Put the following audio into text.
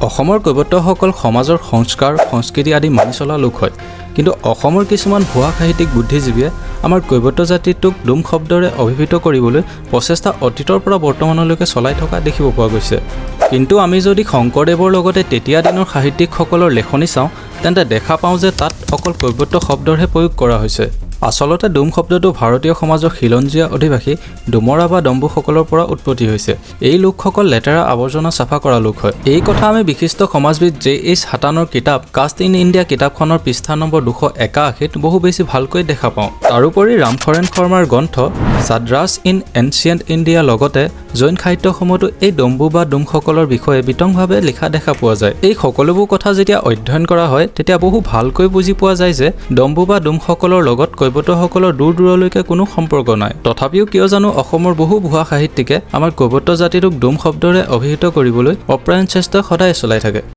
অসমৰ কৈৱৰ্তসকল সমাজৰ সংস্কাৰ, সংস্কৃতি আদি মানি চলা লোক হয়। কিন্তু অসমৰ কিছুমান ভুৱা সাহিত্যিক বুদ্ধিজীৱীয়ে আমাৰ কৈৱৰ্ত জাতিটোক ডোম শব্দৰে অভিহিত কৰিবলৈ প্ৰচেষ্টা অতীতৰ পৰা বৰ্তমানলৈকে চলাই থকা দেখিব পোৱা গৈছে। কিন্তু আমি যদি শংকৰদেৱৰ লগতে তেতিয়া দিনৰ সাহিত্যিকসকলৰ লেখনি চাওঁ, তেন্তে দেখা পাওঁ যে তাত অকল কৈৱৰ্ত শব্দৰহে প্ৰয়োগ কৰা হৈছে। আচলতে ডোম শব্দটো ভাৰতীয় সমাজৰ খিলঞ্জীয়া অধিবাসী ডোমৰা বা ডম্বুসকলৰ পৰা উৎপত্তি হৈছে। এই লোকসকল লেতেৰা আৱৰ্জনা চাফা কৰা লোক হয়। এই কথা আমি বিশিষ্ট সমাজবিদ জে এইচ হাটানৰ কিতাপ কাষ্ট ইন ইণ্ডিয়া কিতাপখনৰ পৃষ্ঠা নম্বৰ 281ত বহু বেছি ভালকৈ দেখা পাওঁ। তাৰোপৰি ৰামশৰণ শৰ্মাৰ গ্ৰন্থ চাদ্ৰাছ ইন এনচিয়েণ্ট ইণ্ডিয়া লগতে জৈন সাহিত্যসমূহতো এই ডম্বু বা ডোমসকলৰ বিষয়ে বিতংভাৱে লিখা দেখা পোৱা যায়। এই সকলোবোৰ কথা যেতিয়া অধ্যয়ন কৰা হয়, তেতিয়া বহু ভালকৈ বুজি পোৱা যায় যে ডম্বু বা ডোমসকলৰ লগত কৈৱৰ্তসকলৰ দূৰ দূৰলৈকে কোনো সম্পৰ্ক নাই। তথাপিও কিয় জানো অসমৰ বহু ভুৱা সাহিত্যিকে আমাৰ কৈৱৰ্ত জাতিটোক ডোম শব্দৰে অভিহিত কৰিবলৈ অপ্ৰাণ চেষ্টা সদায় চলাই থাকে।